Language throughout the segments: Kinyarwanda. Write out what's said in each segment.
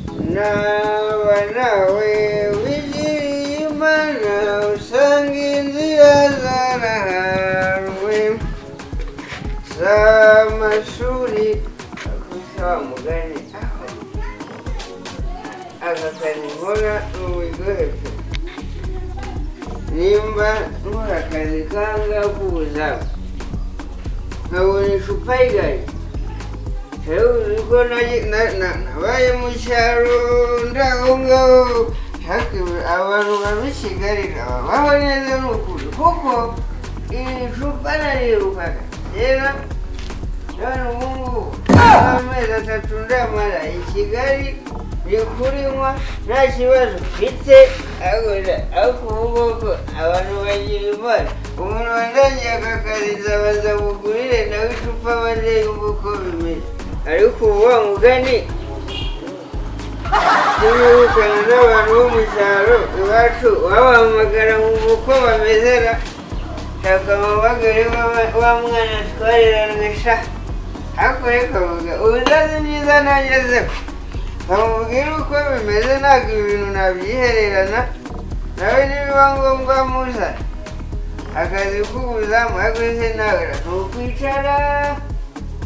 Naba nawe wigiriye Imana usanga inzira zarahawe z'amashuri akubise wa mugani aho aka kazi nkora ni uburyohe pe nimba nkora akazi kanga k'ubuzamu nkabona icupa rigari. Uko nabaye mu cyaro ndaho ngaho abantu baba i Kigali babaho neza ni ukuri kuko iri cupa narirukaga kera none ubu ngubu amezi 3 ndamara i Kigali ndi kurinywa nta kibazo mfite ariko ubu ngubu abantu bagira imana umuntu wandangiye aka kazi nzabaza mugurire nawe icupa maze yumve uko bimeze. Ariko ubu wa mugani nimwirukana n'abantu bo mu cyaro iwacu wabahamagara nkumva uko bamezera shaka amabagare wa mwana twareranwe sha ariko reka vuga ubu ndazi byiza nagezeho bamubwira uko bimeze ntabwo ibintu nabyihererana nawe nibiba ngombwa muzana akazi k'ubuzamu ariko se nawe ntukwicara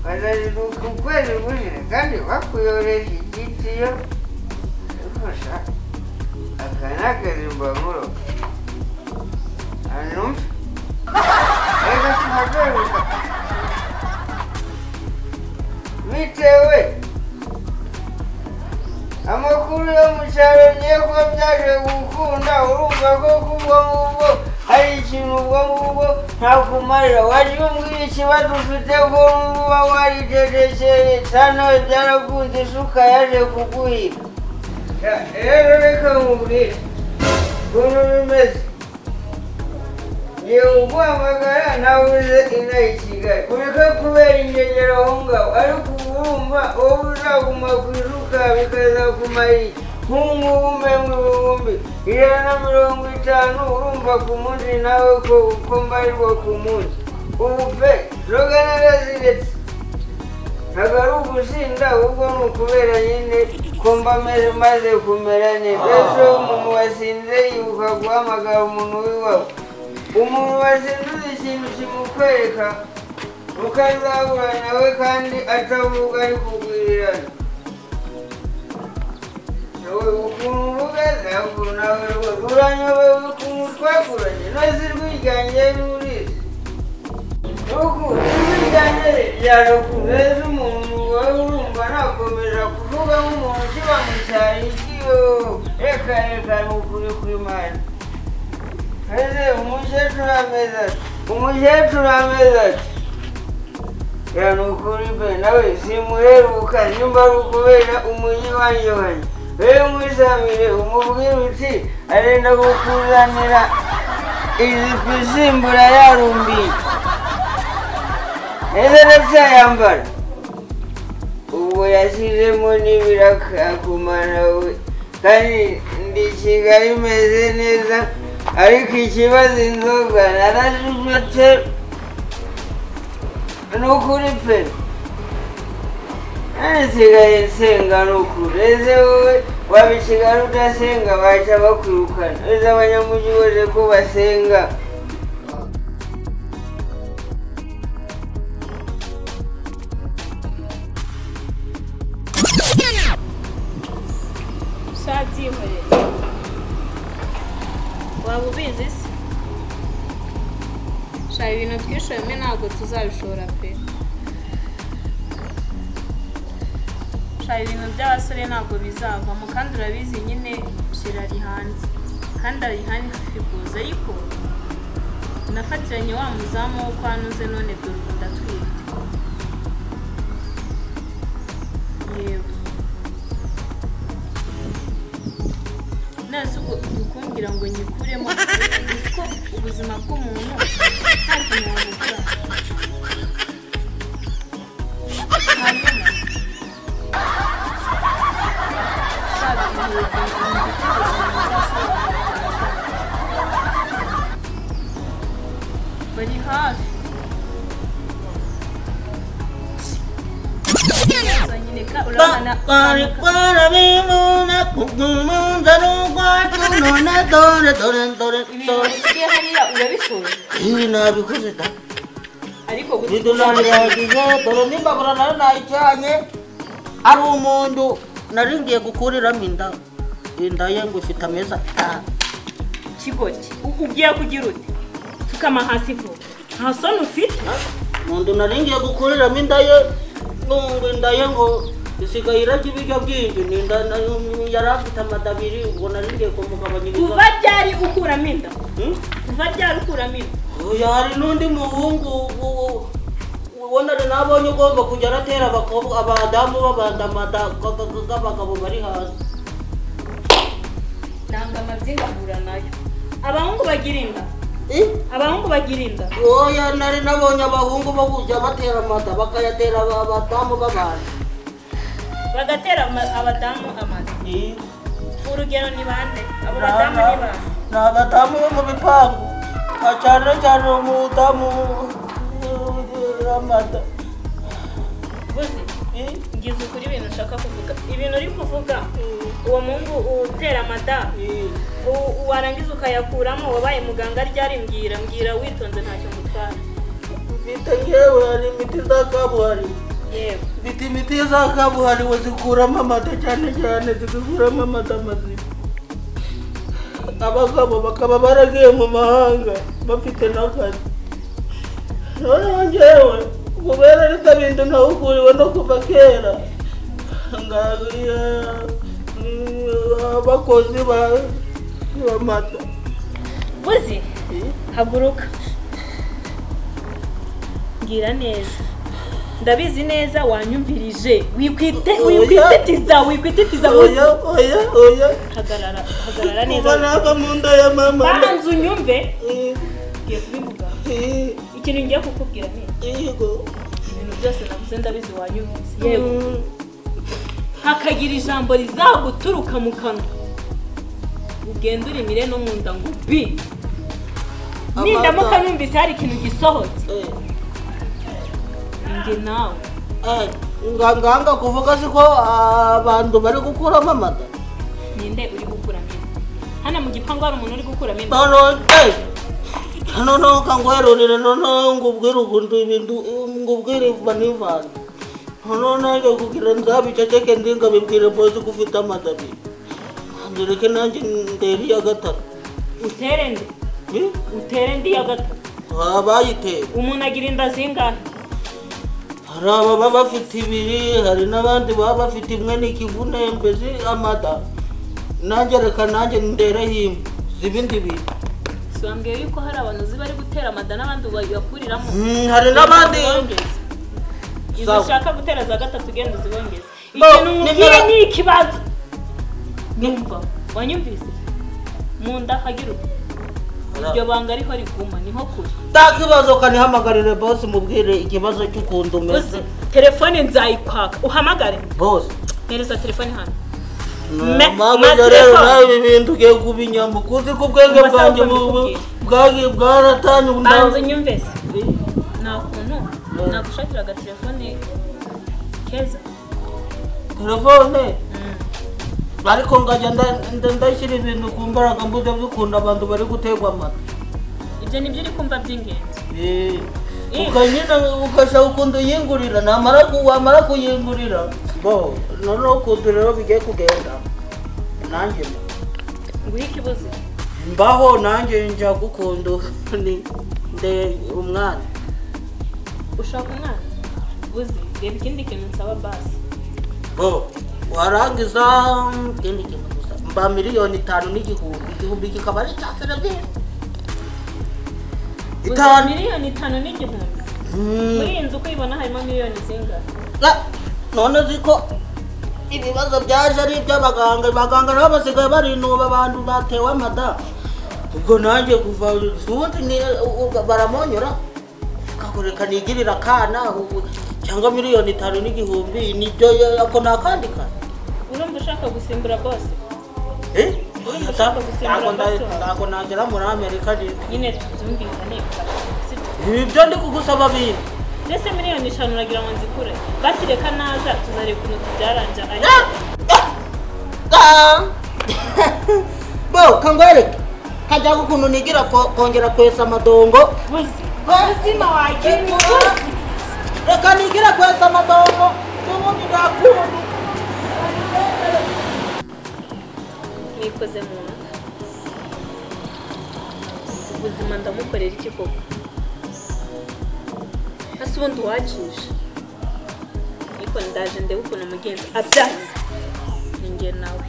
bazaziruka ukwezi gushira kandi bakuyoresha igitiyo ariko sha aka ni akazi mba nkuroga hanyuma reka tuhagaruka bitewe amakuru yo mu cyaro ngiye kuba byaje gukunda urumva ko kubwo ngubwo hari ikintu ubwo ngubwo ntakumarira wajya umbwira ikibazo ufite ko uba waricecekeye cyane byarakunze isuka yaje kuguhiga. Rero reka nkubwire ukuntu bimeze ngiye kuguhamagara nabuze inaha i Kigali ureke kubera ingegero aho ngaho ariko urumva wowe uzaguma ku isuka bikazakumara iki nk'ubu mu 150 urumva ku munsi nawe ko uko mbarirwa ku munsi ubu pe inzoga naraziretse ntabwo ari ugusinda ahubwo ni ukubera nyine ko mba maze kumera neza. Ese umuntu wasinze yibuka guhamagara umuntu w'iwabo umuntu wasinze ikintu kimukwereka ukazahura nawe kandi atavuga ari kugwirirana ukuntu uvuga ntabwo nawe uranyobewe ukuntu twakuranye noze ijwi ryanjye nturizi nuko ijwi ryanjye ryarakuze umuntu wowe urumva nakomeza kuvuga nk'umuntu ukiba mu cyaro ikiyo reka reka ni ukuri kw'Imana. Ese umukecuru ameze ati umukecuru ameze ati ya ni ukuri pe nawe simuheruka nimba ari ukubera umujyi wanjye wanjye wewe mwisamire umubwire uti arenda kukuzanira ijipo isimbura yarumbiye neza ndacyayambara ubwo yashyizemo n'ibiraka akumana we kandi ndi Kigali imeze neza ariko ikibazo inzoga narazifite ni ukuri pe nsigaye nsenga ni ukuri ese wowe waba i Kigali udasenga baca bakwirukana ese abanyamujyi bose ko basenga. Sha byihorere waba ubizi se sha ibintu twishoyemo ntabwo tuzabishobora pe sha ibintu by'abasore ntabwo bizavamo kandi urabizi nyine shira ari hanze kandi ari hafi kuza ariko nafatiranye wa muzamu wo kwa Nuze none dore ubu ndatwite yego nase ubwo ukumbwira ngo nyikuremo kuko ubuzima bw'umuntu nta kintu wabukora hanyuma bari hafi nyine Reka urabona ibintu hariya urabishoboye. Ibi nabikoze da. Ariko gusa dore n'imbabura nayo nayicanye ari umuntu nari ngiye gukuriramo inda inda ye ngo ifite amezi 5. Kigoryi ugiye kugira ute? Pfukama hasi vuba. Nta soni ufite? Umuntu nari ngiye gukuriramo inda ye ngo inda ye ngo isigaye irarya ibiryo byinshi ni inda yari afite amada abiri ubwo nari ngiye kumugabanyiriza. Kuva ryari ukuramo inda? Kuva ryari ukuramo inda? Oya hari n'undi muhungu ubona ari nabonye ugomba kujya aratera abakobwa abadamu b'abandamada b'abagabo bari hasi. Nanga amabyi ngahura nayo. Abahungu bagira inda? Abahungu bagira inda? Oya nari nabonye abahungu bo kujya batera amada bakayatera abadamu b'abantu. Bagatera abadamu amada? Urugero ni bande? Abo badamu ni bande? Ni abadamu bo mu bipangu. Cyane cyane umudamu amada. Buzi, ngize ukuri ibintu ushaka kuvuga. Ibintu uri kuvuga uwo muhungu utera amada warangiza ukayakuramo wabaye muganga ryari mbwira mbwira witonze ntacyo ngutwara. Mfite ngewe hari imiti za kabuhariwe. Yego. Mfite imiti za kabuhariwe zikuramo amata cyane cyane zikuramo amata mazima. Abagabo bakaba baragiye mu mahanga bafite n'akazi. Noneho ngewe kubera rita bintu ntawukuriwe no kuva kera abakozi b'amata. Buzi, haguruka. Mbwira neza. Ndabizi neza wanyumvirije. Wikwitetiza wikwitetiza buzi. Oya oya. Hagarara hagarara neza. Kuva nava mu nda ya mama. Banza unyumve. Ngiye kubivuga. Ikintu ngiye kukubwira ni yego. Ibintu byose navuze ndabizi wanyumvise. Yego. Hakagira ijambo rizaguturuka mu kanwa. Ugenda urimire no mu nda ngo bi. Nindamuka numvise hari ikintu gisohotse. Nge nawe. Nganga kuvuga siko abantu bari gukuramo amata. Ninde uri gukuramo inda? Hano mu gipangu hari umuntu uri gukuramo inda. No no kangwerurire no ngubwire ukuntu ibintu ngubwire banivana. No nanjye kugira nzabiceceke ndinga bibwire bose ko ufite amata abiri. Ndureke nanjye ndere iya gatatu. Utere nde? Utere ndi iya gatatu. Abayitera. Umuntu agira inda zingahe? Hari ababa bafite ibiri, hari n'abandi baba bafite imwe n'ikivune mbese amata. Nanjye reka nanjye ndere himwe zibindi bibiri. Wambwiye yuko hari abantu uzi bari gutera amada n'abandi bayakuriramo. Hari n'abandi. Izo ushaka gutera za gatatu ugenda uzibongeze. Ikintu nkubwiye ni ikibazo. Nyumva, wanyumvise? Mu nda hagira uti. Iryo banga ariho riguma niho kure. Nta kibazo kanihamagarire boss mubwire ikibazo cy'ukuntu umeze. Telefone nzayikwaka uhamagare. Boss. Mpereza telefone hano. Mama rero nawe ibi bintu ugiye kubinyama kuzi ko ubwenge bwanjye bwagiye bwaratanye. Banza unyumvise. Nta kuntu nagushakira agatelefone keza. Telefone? Ariko ngajya ndashyira ibintu ku mbaraga mbuze bikunda abantu bari guterwa amata. Ibyo nibyo uri kumva by'ingenzi. Ukanyina ukashaka ukuntu uyingurira namara wamara kuyingurira bo noneho ukuntu rero bigiye kugenda nanjye nguhe ikibuze mbaho nanjye njya gukunda ni nde umwana. Ushaka umwana? Buzi reba ikindi kintu nsaba basi. Bo warangiza ikindi kintu gusa mba 5,000,000 n'igihumbi igihumbi kikaba ari icya serivisi. 5,000,000 n'igihumbi. Muri iyi nzu uko uyibona harimo miliyoni zingahe? None ziko ibibazo byaje ari iby'abaganga, abaganga nabo basigaye barinuba abantu batewe amada. Ubwo nanjye kuva ubundi baramonyora reka nigirira akana cyangwa 5,000,000 n'igihumbi nibyo ako nakandi kana. Urumva ushaka gusimbura bose? Ntabwo nagera muri Amerika nyine tubyumvikane. Ibyo ndi kugusaba bintu Ndetse 5,000,000 uragira ngo nzikure. Basi reka naza tuzareba ukuntu tubyaranja ariko. Bo kangwereke kajya ukuntu nigira kongera kwesa amadongo. Buzima wagiye. Reka nigira kwesa amadongo n'ubundi ndakunda. Nikoze mu nda. Ubuzima ndamukorera iki koko? Ese ubundi uwacisha. Ariko ndaje ndebe ukuntu mugenzi abyaza. Ni njye nawe.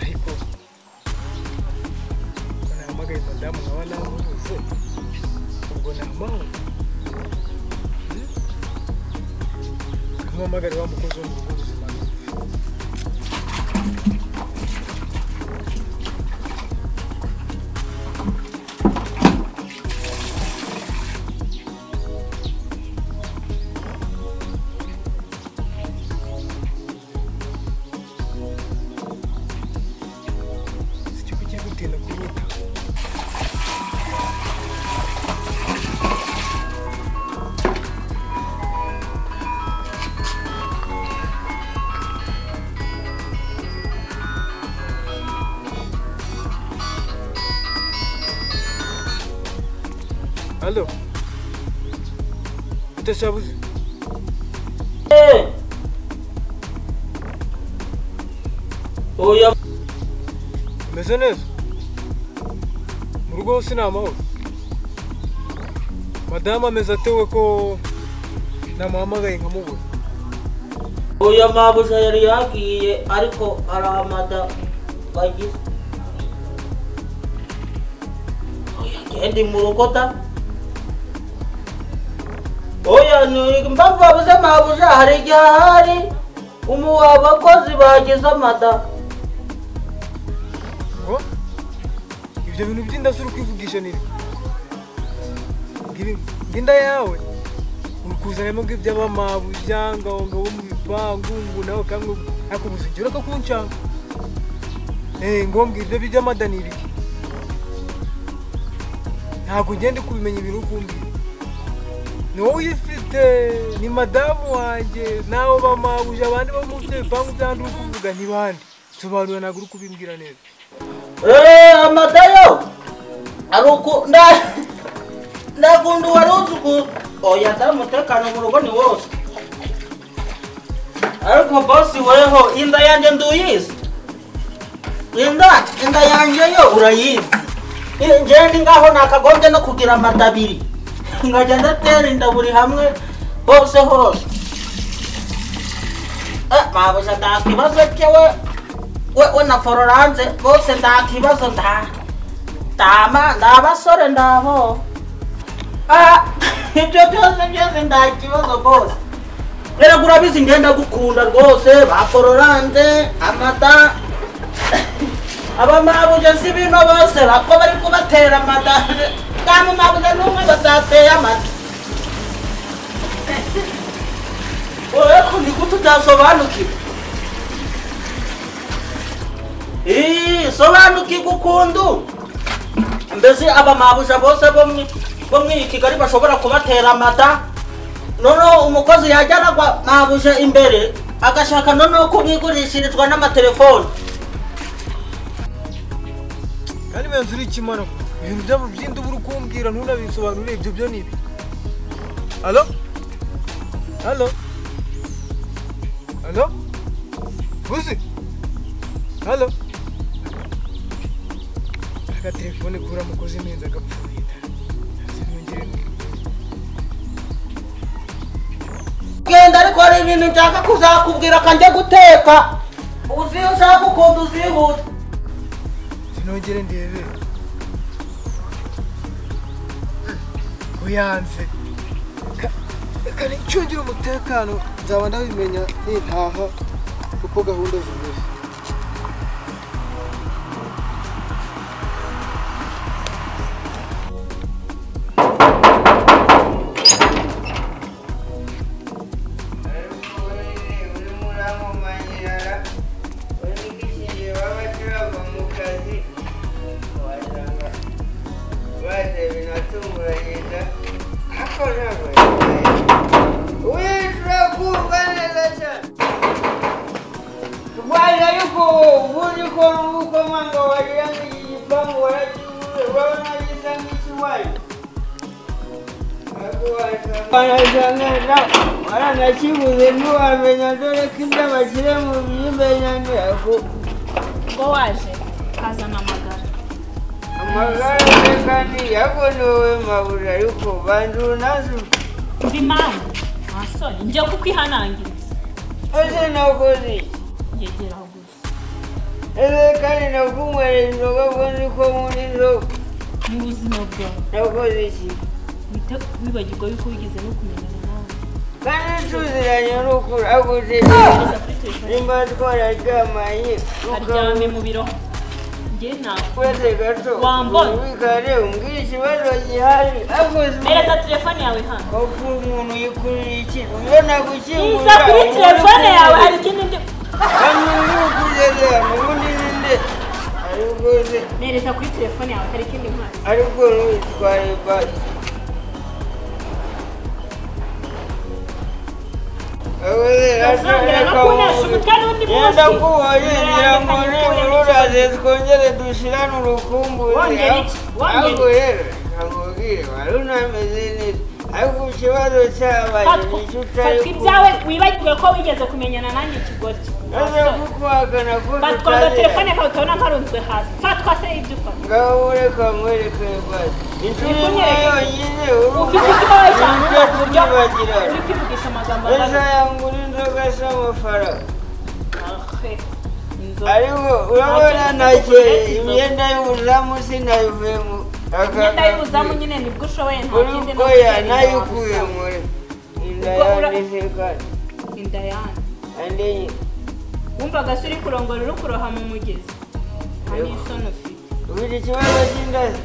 Ariko ko nahamagaye madamu nkaba namubuze, ubwo ni amahoro. Nkamuhamagare wa mukozi wo mu rugo ubuzima numve. Sicyo kugiye gutinda kunyitaho. Alo. Utashabuze. Oya. Umeze neza? Mu rugo hose ni amahoro? Madamu ameze atewe ko namuhamagaye nkamubura? Oya mabuja yari yagiye ariko arahamada bagize. Oya ngendi mu rugo da. Oya impamvu babuze mabuja hari igihe ahari abakozi bagize amada. Ngo ibyo bintu by'inda uri kwivugisha ni inda yawe uri kuzanamo iby'abamabuja ngo bo mu bipangu ngo nawe kamwe akubuza igihe ureka kuncanga. Ngo mbwira ibyo by'amada ni ibiki? Ntabwo ngende kubimenya ibintu ukumbwira. Ni wowe uyifite, ni madamu wanjye, nawe bamabuja abandi bo mu byo bipangu byandi uri kuvuga ni bande? Sobanura ntabwo uri kubimbwira neza. Amadayo aruko ndakunda wari uzi uku oya da umutekano mu rugo ni wose. Ariko bosi weho inda yanjye nduyizi. Inda yanjye yo urayizi. Njye ndi ngaho nakagombye no kugira amada abiri. Nkajya ndatera inda buri hamwe hose hose. Mabuja ndakibazo cyewe we na Florence bose ndakibazo ndama ndabasore ndabo. Ibyo byose ndakibazo bose. Rero urabizi ngenda gukunda rwose ba Florence amata abamabuja si bino bose bako bari kubatera amata. Nta mabuja n'umwe batateye amata. Oya ko ni gute utasobanukirwa? Sobanukirwa ukuntu mbese abamabuja bose bo muri Kigali bashobora kubatera amata. Noneho umukozi yajya aragwa mabuja imbere agashaka noneho kubigurishirizwa n'amatelefone. Kandi benzi uri ikimara ibintu byabo by'inda uri kumbwira ntunabisobanure ibyo byo ni ibi. Alo? Alo? Alo? Buzi? Alo? Aka telefone kura mukozi neza agapfuye. Sinongere. Genda ariko hari ibintu nshaka kuzakubwira kanjye guteka. Uzi ushaka ukuntu uzihuta. Sinongere ndebe. Uyanze. Kare cyongera umutekano nzaba ndabimenya nintaha uko gahunda zimeze. amatungo uragenda ariko ntabwo wishura neza cyane rwanda ariko ubundi ko n'ubukomanga wagira ngo iki gipangu warakibuze urabona gisa nk'ikiwanyu waranakibuze ntiwamenya dore ko ibyo bashyira mu by'imbenyane ubwo waje kazana amagara amagara kandi yabonewe mabura ariko bandu nazo mbi impamvu nta soni njya kukwihanangiriza ese nakoze iki yegera aho gusa ese kandi nakunywera inzoga ko nzi ko nkunda inzoga mu buzima bwawe nakoze iki wite wibagirwa yuko wigeze no kumenyana nawe kandi tuziranye n'ukuri aguze Gereza kuri telefone nimba twararyamanye aryame mu biro njye ntabwo kwezi gato Wambona. ubikare umbwire ikibazo gihari aguze mereza telefone yawe hano koko umuntu yikurira iki iyo nagukingura iza kuri telefone yawe hari ikindi ndi kandi uri kugeze hano ubundi ninde ariko se mereza kuri telefone yawe hari ikindi mpano ariko ntwitware basi Uzongera no kuntesha umutwe n'undi munsi. Yenda kubonye ngira ngo nibura uraze twongere dushirane urukumbuzi Wongera iki? Wongera ariko rero reka nkubwire wari unameze neza ariko ikibazo cyabaye Fatwa nicyo utari fatwa ibyawe wibagirwe ko wigeze kumenyana nanjye ikigoryi ese kukwahakana ko fatwa ngo telefone kawe utabona nkarunzwe hasi fatwa se ibyo ufata ngaho reka nkwereke basi inshuro imwe Nikunyereke. yonyine ufite ikibazo cyane urumva ku buryo tubibagirana uri kwivugisha amagambo ese angana yangura inzoga se amafaranga Ahe, inzoga. ariko urabona Ntacyo ntakeye uretse inzoga. imyenda y'ubuzamu sinayivuyemo imyenda y'ubuzamu nyine nibwo ushoboye nta uri kindi no koya gutera inda nayikuye wagusaba. muri inda Ubwo ura- yanditse kandi inda yanjye andi wumvaga se uri kurongora uri kuroha mu mugezi nta n'isoni ufite ufite ikibazo cy'inda se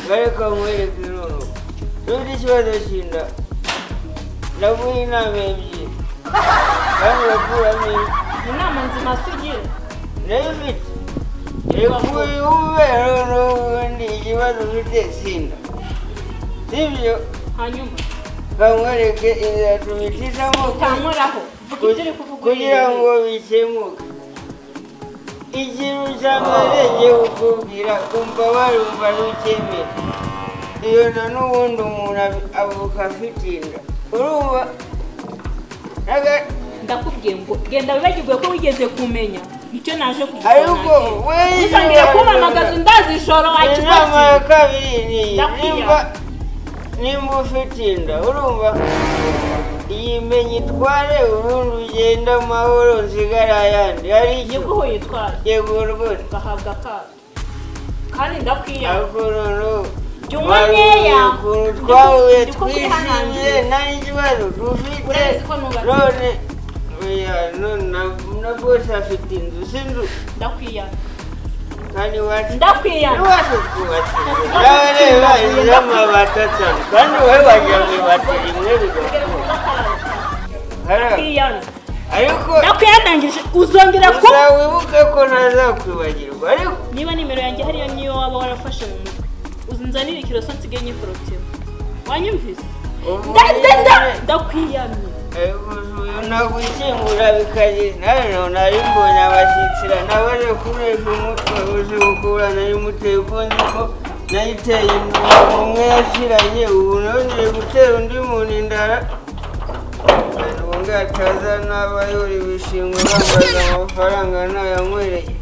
reka nkwereke noneho ufite ikibazo cy'inda ndaguha inama ebyiri kandi urakuramo imwe inama nzima se ugira ndayifite reka uyumve noneho ubundi ikibazo ufite sinda sibyo hanyuma kamwereke inzira tubicishamo utankoraho vuga ibyo uri kuvuga kugira ngo bikemuke ikintu cya mbere ngiye kukubwira kumva barumva ntukemera iyo nda n'ubundi umuntu avuka afite inda urumva ndakubwiye ngo genda wibagirwe ko wigeze kumenya nicyo naje ariko kugusaba we uzongera kumpamagaza undaza ijoro inama ya wakigoryi kabiri ni iyi Ndakwiya. nimba nimba ufite inda urumva iyi menye itware ubundi ugende amahoro nsigare ayandi hari icyo nibwo uhuye utwara yego rwose ugahabwa akato kandi ndakwiya ariko noneho Jya unywa nkeya. ukuntu twahuye Ndi ko twishimye kwihanangiriza. nta n'ikibazo dufite Urabizi ko nubatse. none oya none na bose afite inzu si inzu ndakwiya kandi iwacu ndakwiya iwacu twubatse inzu nawe reba inzu y'amabati atanu kandi wowe wagira ngo ibati rimwe bigakura Hariya. ndakwiya ariko ndakwihanangirije uzongera ku gusa wibuke ko ntazakwibagirwa ariko niba nimero yanjye hariyo niyo waba warafashe mu mutwe uzanzanire ikiroso nsigaye nyikorotseho wanyumvise ubu ndakwiyamye nagukingura bikagenda nawe nari mbonye abashyitsira nabaje kuresha umutwe uzi gukura nari muteye uko nzi ko nayiteye inda umwe yashiranye ubu nongeye gutera undi muntu indara ubu ataza n'abayora ibishingwe bambaza amafaranga ntayanywereye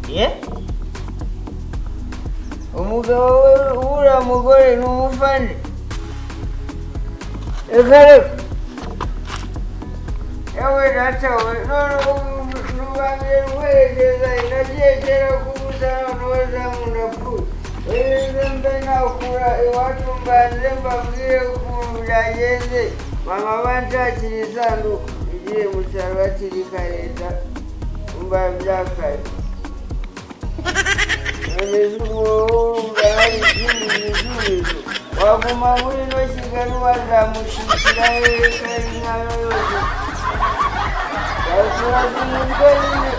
ye umugabo we uriya mugore ni umufane reka reka yewe data we none ubu rubambye rwerekeza nagiye kera kubuza none wazamu ndapfuye weze mbe nakura iwacu mbanze mbabwire ukuntu byagenze mama banshakira isanduku igiye mu cyaro hakiri kare da mba byakaye none urumva hari ikindi gisubizo waguma muri ino Kigali wazamushyikira hehe kandi intara yose basuraga umutwe nyine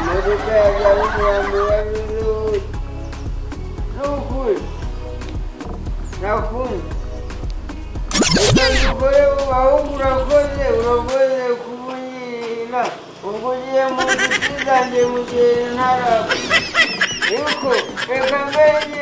imodoka yabyara umurambo wabize Reka dukore ahubwo urakoze kubunyina ubwo ugiye mu nshuti zanjye mu gihe ntarapfa. Yuko reka mbe ngiye.